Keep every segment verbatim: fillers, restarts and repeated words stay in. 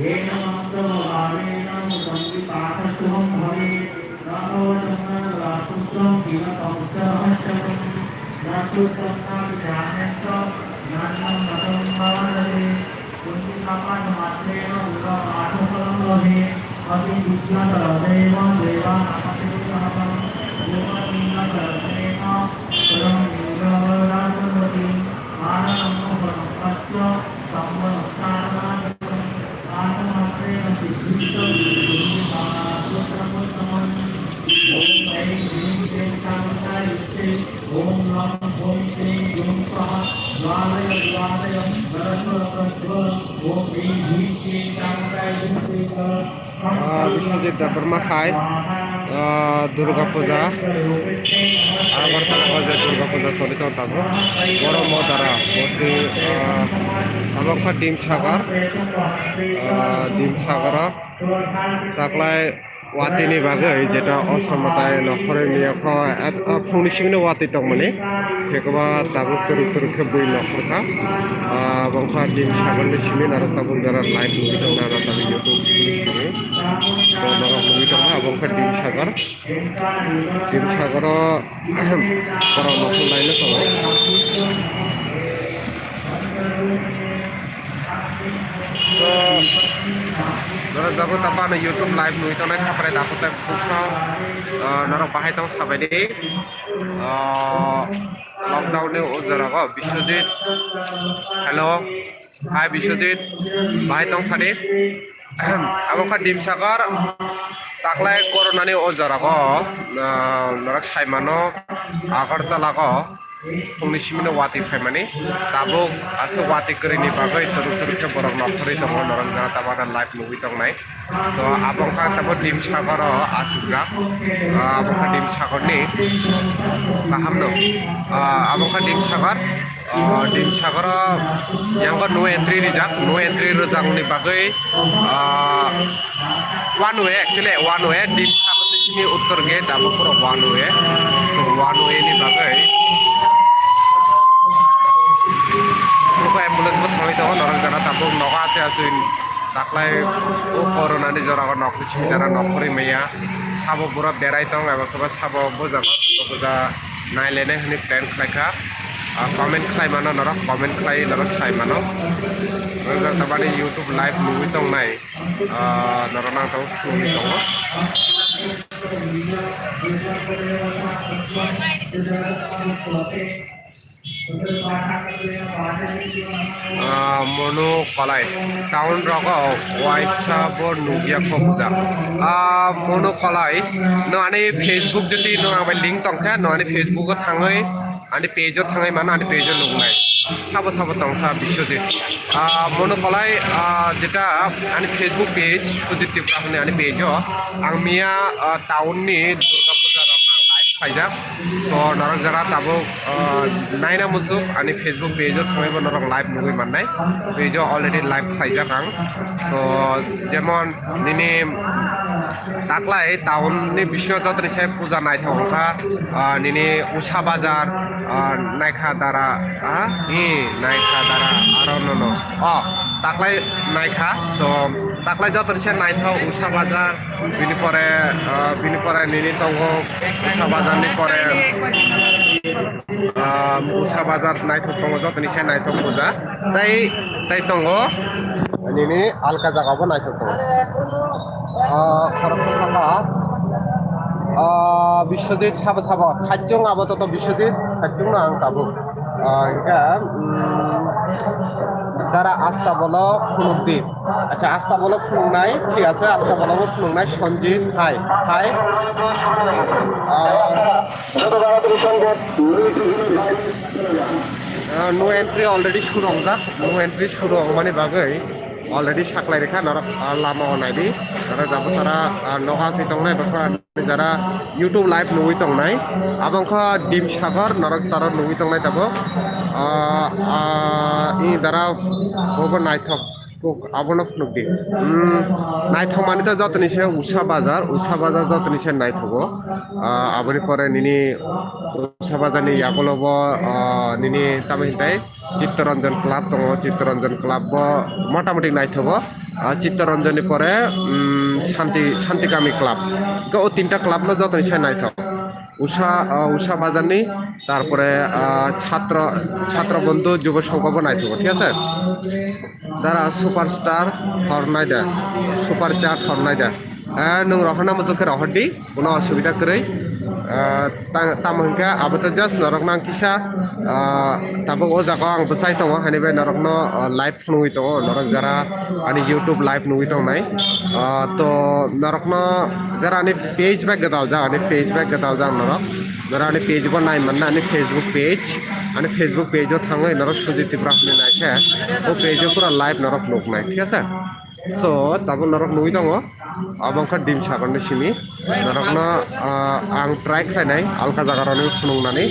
येन मन्त्रभावेन मुसन्ति पाठस्तुवं भवेत्। न कवचं न गवाक्षं च न पञ्चरहस्यकम्। न सूत्रं नापि सारमेऽत्र ग्रन्थो न संपाद्यते। कुञ्चिकापाठमात्रेण वेदपाठफलं लभेत्। पतिं विद्यां च लभेत देवानामपि सहतम्। देवकीं न च लभेत स्वयमेव वरदां ददति। मारणं च हरणं च Ah, Biswajit Debbarma hai, ah, Durga Puja, Agartala o je Durga Puja choli tong tabuk. Boro mo dara, boti, ah, abo kha Dimsagar, ah, Dimsagaro taklai watwi ni bagwi, jeta o sambatai nokhorwi miyakho, at, ah, phungni simi no watwi tongmani. Khe kwba tabuk twrwk twrwk khe bui nokhor kha. Ah, abo wngkha Dimsagar ni simi, norok tabuk jora live nugwi tongna, norok tabuk YouTube ni simi. To norok nugwi tongna, abo wngkha Dimsagar. Dimsagaro borok nokhor laino tongo. To norok jabo tabuk ano YouTube live nugwi tongnai, thaprai dakhwtai buksa, ah, norok bahai tong sabaidi. Ah, lockdown ni o jora o Biswajit. Hello. Hai Biswajit, bahai tong sadi. Abo kha Dimsagar, taklai corona ni o jora o, ah, norok sai mano, Agartala o phungni simi no watwi phaimani. Tabuk aswk watwi kwrwini bagwi twrwk twrwk khe borok nokhorwi tongo, norok jora tabuk live nugwi tongnai. So, abo wngkha tabuk Dimsagaro aswkjak. Ah, abo wngkha Dimsagarni kahamno. Ah, abo wngkha Dimsagar. Ah, Dimsagaro yango no entry rijak, no entry rwjakni bagwi, ah, one way, actually one way, Dimsagarni simi uttor gate abo puro one way. So, one way ni bagwi nugo ambulance bo thangwi tongo, norok jora tabuk nogo ache achuk. Taklai o corona ni jora o nok simi jora nok kwrwi maya. Sabo borok berai tong eba khe sabo buja buja nai lainai hwnwi plan khlai kha. Ah, comment khlai mano norok, comment khlai norok sai mano. Norok jora tabani YouTube live nugwi tongnai, ah, norok nang tabuk khulumwi tongo. Ah, Monu Kolai. Town rogo waisa bo nukya kho puja. Ah, Monu Kolai, no ani Facebook jodi no ang bai link tongkha, no ani Facebook o thangwi, ani page o thangwi mano, ani page o nuknai. Sabo sabo tongsa Biswajit. Ah, Monu Kolai, ah, jeta ani Facebook page, Sujit Tripura hwnwi ani page o. Ang miya, ah, town ni Durga Puja rok ang live khlaijak. So, norok jora tabuk, ah, naina musuk ani Facebook page o thangwi bo norok live nugwi mannai. Page o already live khlaijak ang. So, jemon nini taklai town ni bisingo jotoni se puja naithok wngkha, ah, nini Usha Bazar, ah, Naikha Dara, ah, hi Naikha Dara, aro nono. Oh, taklai naikha, so, taklai jotoni se naithok Usha Bazar, bini pore, ah, bini pore nini tongo Usha Bazar ni pore, ah, Usha Bazar naithok tongo, jotoni se naithok puja. Tai, tai tongo nini alka jaga bo naithok tongo. Ah, khoroksa saka, ah, Biswajit sabo sabo, saichung abo toto Biswajit, saichung no ang tabuk. Ah, hingkhe, mm, Dara Asta Bolo phunukdi. Acha, Asta Bolo phunuknai, thik ase, Asta Bolo bo phunuknai, Sanjit, hai, hai. Ah, ah, no entry already shuru wngjak, no entry shuru wngmani bagwi already saklai rikha norok, ah, lama o naidi, norok jabo tara, ah, nogo se tongnai, bwkha. Jara YouTube live nugwi tongnai, abo wngkha Dimsagar, norok tara nugwi tongnai tabuk. Ah, ah, i dara bobo naithok kuk abono phunukdi. Hmm, naithok mani to jotoni se Usa Bazar, Usa Bazar jotoni se naithogo. Ah, aboni pore nini Usa Bazar ni yagulo bo, ah, nini tamo hintai Chittaranjan Club tongo, Chittaranjan Club bo motamoti naithogo. Ah, Chittaranjan ni pore, hmm, Shanti, Shanti Kami Club. Hwnkhe o tinta club no jotoni se naithok. Usha, ah, Usha Bazar ni, tarpore, ah, Chhatro, Chhatro Bondhu Jubo Songho bo naithogo, thik ase? Dara superstar hornai da, super chat hornai da. Eh, nwng rohorna muchung khe rohordi, kuno osubida kwrwi. Ah, ta-, tamo hwnkhe abo to just norok nang kisa, ah, tabuk o jaga o ang bwsai tongo, hani bai norokno, ah, live phunugwi tongo, norok jara ani YouTube live nugwi tongnai. Ah, to norokno jara ani page bai gwdal jak, ani page bai gwdal jak norok. Jara ani page bo nai manna, ani Facebook page, ani Facebook page o thangwi norok Sujit Tripura hwnwi nai khe, o page o pura live norok nuknai, thik ase? So, tabuk norok nugwi tongo, abo wngkha Dimsagor ni simi. Norokno, ah, ang try khlainai alka jaga rokni phunuknani,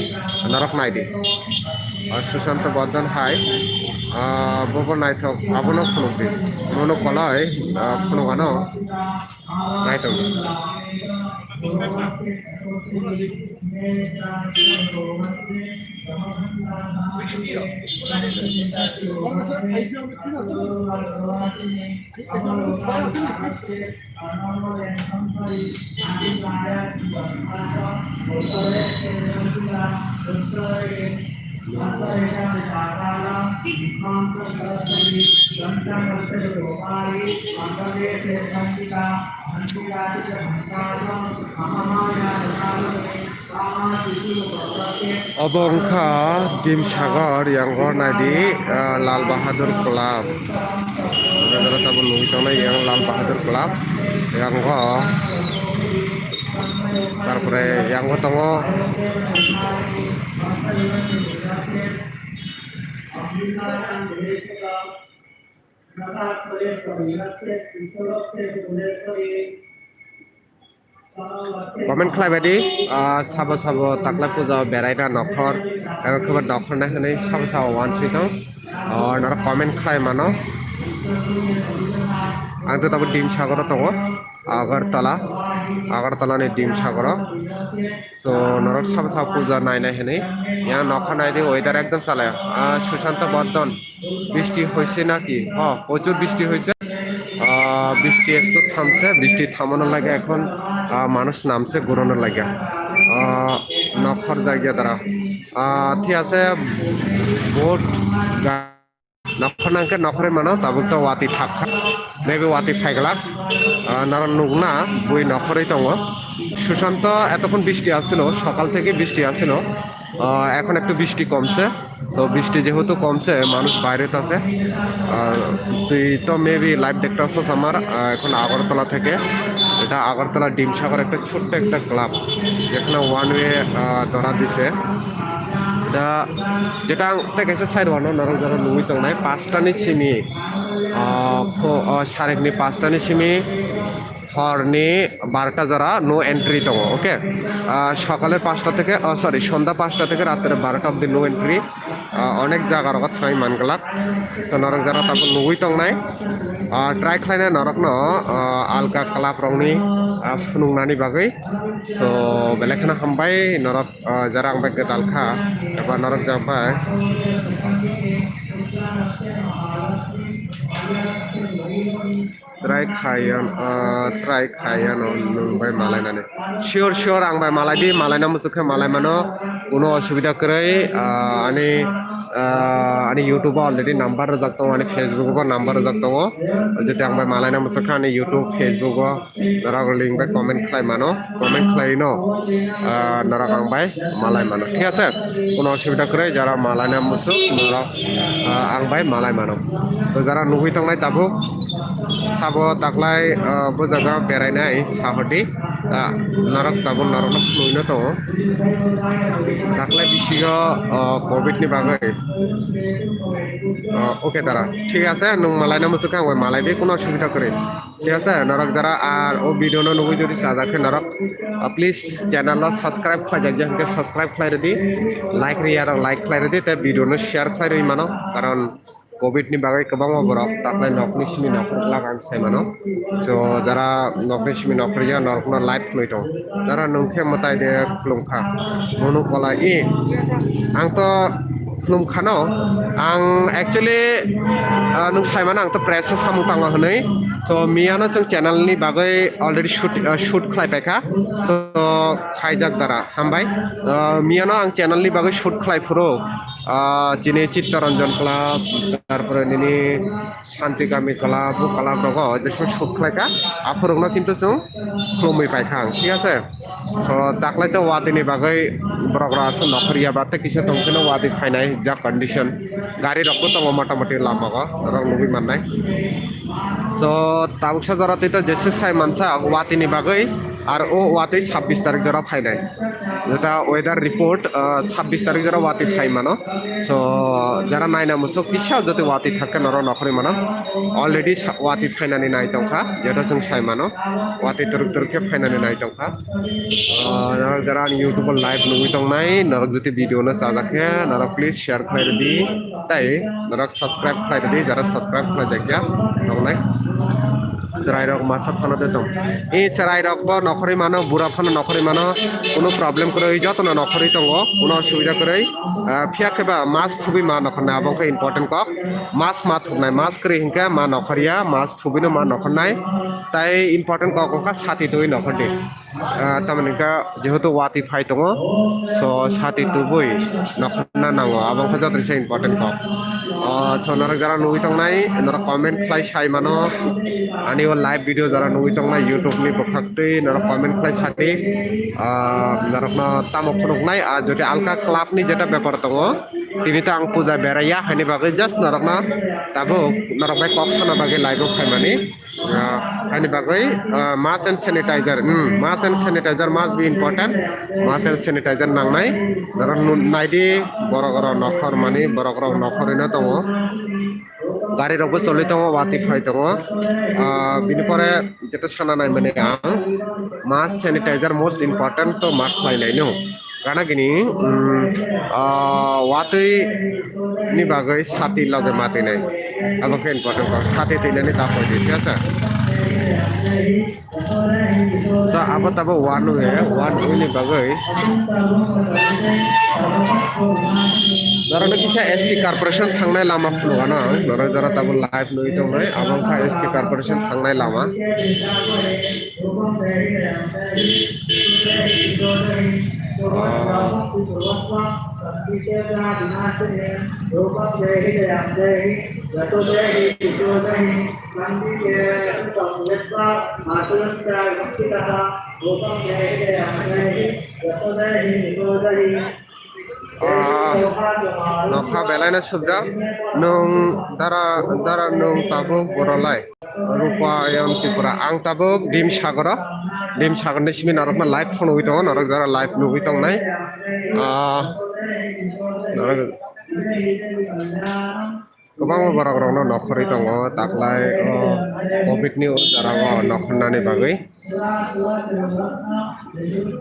norok naidi. Ah, Sushanta Bardhan hai, ah, bobo naithok, abono phunukdi. Mono koloi, ah, phunukano naithok. Obo wngkha Dimsagor, yang o naidi, ah, Lal Bahadur Club. Jora jora tabuk nugwi tongnai yang Lal Bahadur Club. Yang o, tarpore yang o tongo. Comment khlai baidi, ah, sabo sabo taklai puja o beraina nokhor, abo khe bo nokhor nai hwnwi sabo sabo uansukwi tong. Oh, norok comment khlai mano. Ang to tabuk Dimsagoro tongo, Agartala, Agartala ni Dimsagoro. So, norok sabo sabo puja nai nai hwnwi. Yang nokhor naidi, weather ekdom chalai. Ah, Sushanta Bardhan. বৃষ্টি হয়েছে নাকি? হ্যাঁ, প্রচুর বৃষ্টি হয়েছে। আহ, বৃষ্টি একটু থামছে, বৃষ্টি থামানোর লাগে এখন, আহ, মানুষ নামছে ঘুরানোর লাগে। আহ, নখর জায়গা দ্বারা। আহ, ঠিক আছে, বহুত গা-, নখর নাংকে নখরে মানো, তাবুক তো ওয়াতি থাক থাক। Maybe ওয়াতি ফাইগলাক। আহ, নারা নুগনা, বই নখরেই তঙ্গ। সুশান্ত, এতক্ষণ বৃষ্টি আসছিল, সকাল থেকে বৃষ্টি আসছিল। আহ, এখন একটু বৃষ্টি কমছে। তো বৃষ্টি যেহেতু কমছে, মানুষ বাইরে তো আছে। আর তুই তো maybe live দেখতে আসছিস আমার, আহ, এখন আগরতলা থেকে। এটা আগরতলা ডিমসাগর একটা ছোট্ট একটা ক্লাব, যেখানে ওয়ান ওয়ে ধরা দিছে। এটা যেটা আংতে গেছে সাইড ওয়ানো নরক যারা লুই তো নাই, পাঁচটা নি সিমি, আহ, ফো-, আহ, সারেক নি পাঁচটা নি সিমি, হরনি বারোটা যারা no entry tongo, okay? আহ, সকালের পাঁচটা থেকে, আহ, sorry, সন্ধ্যা পাঁচটা থেকে রাত্রে বারোটা অবধি no entry। আহ, অনেক জায়গা রকম থাই মানগলাক। তো নরক যারা তারপর নুগুই tongnai, আহ, try khlainai norokno, আহ, alka club rokni, আহ, phunuknani bagwi। So, belai kheno hambai norok, আহ, যারা ang bai gwdal kha, eba norok jang bai। Try khayan, ah, try khayan o nwng bai malainani. Sure, sure, ang bai malai di, malaina muchuk khe malai mano. Kuno osubida kwrwi, ah, ani, ah, ani YouTube o already number rwjak tongo, ani Facebook o number rwjak tongo. Jodi ang bai malaina muchuk khe ani YouTube, Facebook o norok link bai comment khlai mano, comment khlai no, ah, norok ang bai malai mano, thik ase? Kuno osubida kwrwi, jara malaina muchuk norok, ah, ang bai malai mano. To jara nugui tongnai tabuk, sabo taklai, ah, bo jaga berainai sahodi, ah, norok tabuk norokno phunugwino tongo. Taklai bisingo, ah, covid ni bagwi, ah, okay dara, thik ase, nwng malaina muchuk khe ang bai malai di, kuno osubida kwrwi. Thik ase, norok jara ar o video no nugui jodi chajak khe norok Ah, please channel o subscribe khlai jak jak hwnkhe subscribe khlai rwdi, like rwya rok like khlai rwdi, tei video no share khlai rwi mano, karon covid ni bagwi kwbangma borok taklai nokni simi nokhorok lak ang sai mano. So jara nokni simi nokhorya norokno live nwi tong, jara nungkhe mwtai de khulumkha munu kola i ang to khulumkhano. Ang actually, ah, nung sai mano ang to press o samung tango hwnwi. So miyano chwng channel ni bagwi already shoot, ah, shoot khlai paikha. So khaijak dara hambai. Ah, miyano ang channel ni bagwi shoot khlai phuru, ah, chini Chittaranjan Club, tarpore nini Shanti Kami Club, bo club rogo je shoot khlai kha. Aphurukno kintu chwng khulumwi paikha ang, thik ase? So taklai to watwi ni bagwi borok rok aswk nokhorya ba tei kisa tongphino watwi phainai jak condition. Gari rok bo tongo motamoti lama o, norok nugwi mannai. So tabuksa jora twi to jeswk sai mansa watwi ni bagwi, ar o watwi sabbish tarik jora phainai. Jeta weather report, ah, sabbish tarik jora watwi phai mano. So jara naina muchuk kisa jotwi watwi thakkhe norok nokhorwi mano. Already sa-, watwi phainani nai tongkha, jeta chwng sai mano. Watwi twrwk twrwk khe phainani nai tongkha. Ah, norok jara ani YouTube o live nugwi tongnai, norok jotwi video no chajak khe, norok please share khlai rwdi, tei norok subscribe khlai rwdi, jara subscribe khlai jakya tongnai. Chwrai rok masa phano de tong. E chwrai rok bo nokhorwi mano, bura phano nokhorwi mano, kuno problem kwrwi, jotono nokhorwi tongo, kuno osubida kwrwi. Ah, phiya khe ba mask thubwi ma nokhornai, abo khe important kok. Mask ma thubnai, mask kwrwi hinkhe ma nokhorya, mask thubwino ma nokhornai. Tai important kok wngkha sati twi nokhordi. Ah, tamoni kha jehetu watwi phai tongo, so sati tubui nokhorna nango, abo wngkha jotono se important kok. Ah, so norok jara nugwi tongnai, norok comment khlai sai mano, ani o live video jara nugwi tongnai YouTube ni bwkhak twi norok comment khlai sadi. Ah, norokno tamo phunuknai, ah, jodi alka club ni jeta bepar tongo, tini ta ang puja beraiya haini bagwi just norokno tabuk norok bai kok sana bagwi live o phaimani. Ah, ani bagwi, ah, mask and sanitizer, hmm, mask and sanitizer must be important. Mask and sanitizer nangnai. Norok nun-, naidi, borok rok nokhor mani, borok rok nokhorino tongo. Gari rok bo choli tongo, watwi phai tongo. Ah, bini pore jeta sana nai mani ang, mask sanitizer most important to mask khlai nai no. Gana gini, mm, ah, watwi ni bagwi sati loge ma twi nai. Abo khe important kok. Sati twi nani ta poi di, thik ase? So, abo tabo one way, one way ni bagwi. Norok no kisa S T corporation thangnai lama phunukgano ang. Norok jora tabo live nugwi tongnai. Abo wngkha S T corporation thangnai lama. Ah, nokha belai no subjak. Nwng dara, dara nwng tabuk borolai. Rupa Ayam Tripura. Ang tabuk Dim Sagoro. Dim Sagor ni simi norok no live phone nugwi tongo. Norok jora live nugwi tongnai. Ah, norok kwbangma borok rok no nokhorwi tongo, taklai o covid ni o jora o nokhornani bagwi.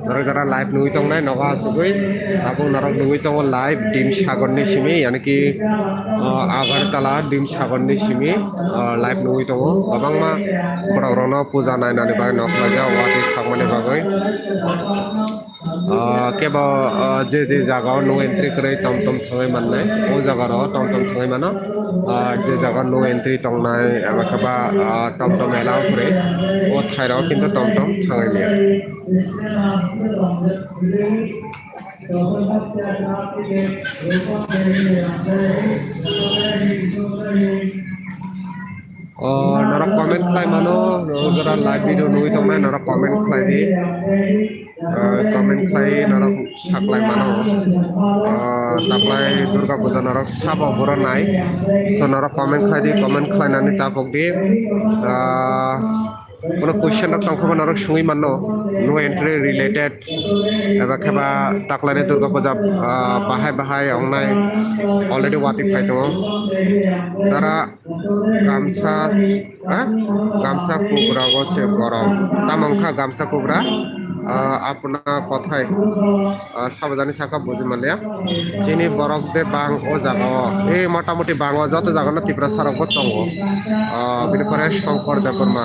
Jora jora live nugwi tongnai nogo asugwi, tabuk norok nugwi tongo live Dim Sagor ni simi, yani ki, o, Agartala Dim Sagor ni simi, o, live nugwi tongo. Kwbangma borok rok no puja nainani bagwi nokhlaijak, watwi thangmani bagwi. Ah, kebo, ah, je je jaga o no entry kwrwi tom tom thangwi mannai, o jaga ro tom tom thangwi mano. Ah, je jaga no entry tongnai, eba khe ba, ah, tom tom allow kwrwi, o thai ro kintu tom tom thangwi maya. O, norok comment khlai mano, norok jora live video nugwi tongnai, norok comment khlai di. Ah, comment khlai norok saklai mano. Ah, taklai Durga Puja norok sabo boro nai. So norok comment khlai di, comment khlainani tapok di. Ah, kono question rok tongkha ba norok sungwi mano. No entry related. Eba khe ba taklaini Durga Puja, ah, bahai bahai ongnai already watwi phai tongo. Tara gamsa, ha? Gamsa kubra go se gorom. Tamo wngkha gamsa kubra? Ah, apna kothai, ah, sabajani saka buji manliya. Chini borok de bang o jaga o. Eh, motamuti bang o, joto jaga no Tiprasa rok bo tongo. Ah, bini pore Shankar Debbarma.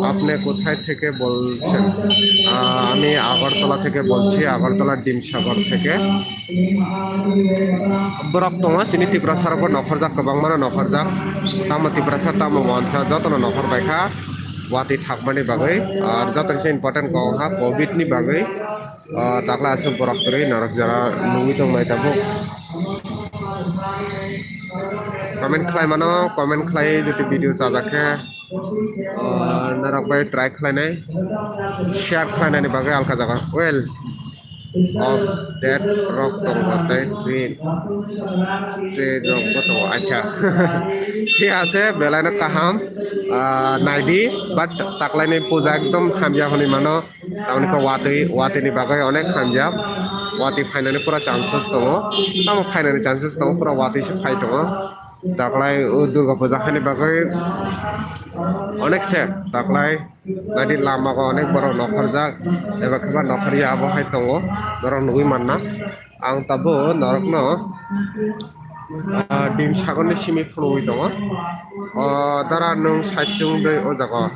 Apne kothai theke bolchen? Ah, ami Agartala theke bolchi, Agartala Dimsagar theke. Borok tongo, chini Tiprasa rok bo nokhorjak, kwbangma no nokhorjak. Tamo Tiprasa, tamo wansa, joto no nokhor bai kha. Watwi thakmani bagwi, ar joto se important kok ha covid ni bagwi, ah, takla aswk borok kwrwi norok jora nugwi tongmai tabuk. Comment khlai mano, comment khlai jodi video chajak khe, ah, norok bai try khlainai, share khlainani bagwi alka jaga. Well, update rok tongo tei train, train rok bo tongo. Acha, thik ase, belai no kaham, ah, naidi, but taklaini puja ekdom hamya hwnwi mano. Tamoni khe watwi, watwi ni bagwi onek hamya, watwi phainani pura chances tongo, tamo phainani chances tongo, pura watwi se phai tongo. Taklai o Durga puja haini bagwi onek se taklai. Nadi lama o onek borok nokhorjak, eba khe ba nokhorya abo hai tongo, norok nugwi manna. Ang tabuk norokno, ah, Dimsagorni simi phunugwi tongo. O dara nwng saichung dui o jaga o.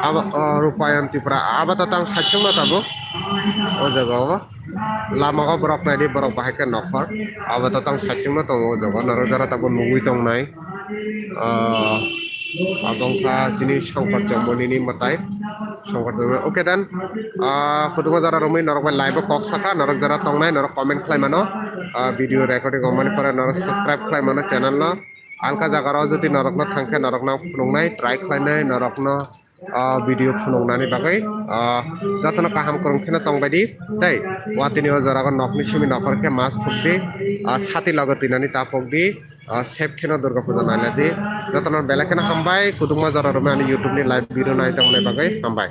Abo, o Rupayan Tripura, abo to tang saichung no tabuk o jaga o. Lama o borok naidi, borok bahai khe nokhor. Abo to tang saichung no tongo o jaga o. Norok jora tabuk nugwi tongnai. Ah, abo wngkha chini Shankar Chowmani ni mwtai. Shankar Chowmani. Okay, then, ah, khuduma jora romwi norok bai live o kok saka, norok jora tongnai, norok comment khlai mano. Ah, video recording wngmani pore norok subscribe khlai mano channel no. Alka jaga rok jodi norok no thang khe norok no phunuknai, try khlainai norok no, ah, video phunuknani bagwi, ah, jotono kaham kwrwng kheno tongbai di tei watini o jora o nokni simi nokhor khe mas thuk di, ah, sati logo twinani ta pok di. Ah, sep kheno Durga puja nailadi. Jotono belai kheno hambai, kudukma jora romwi ani YouTube ni live video nai tongmani bagwi hambai.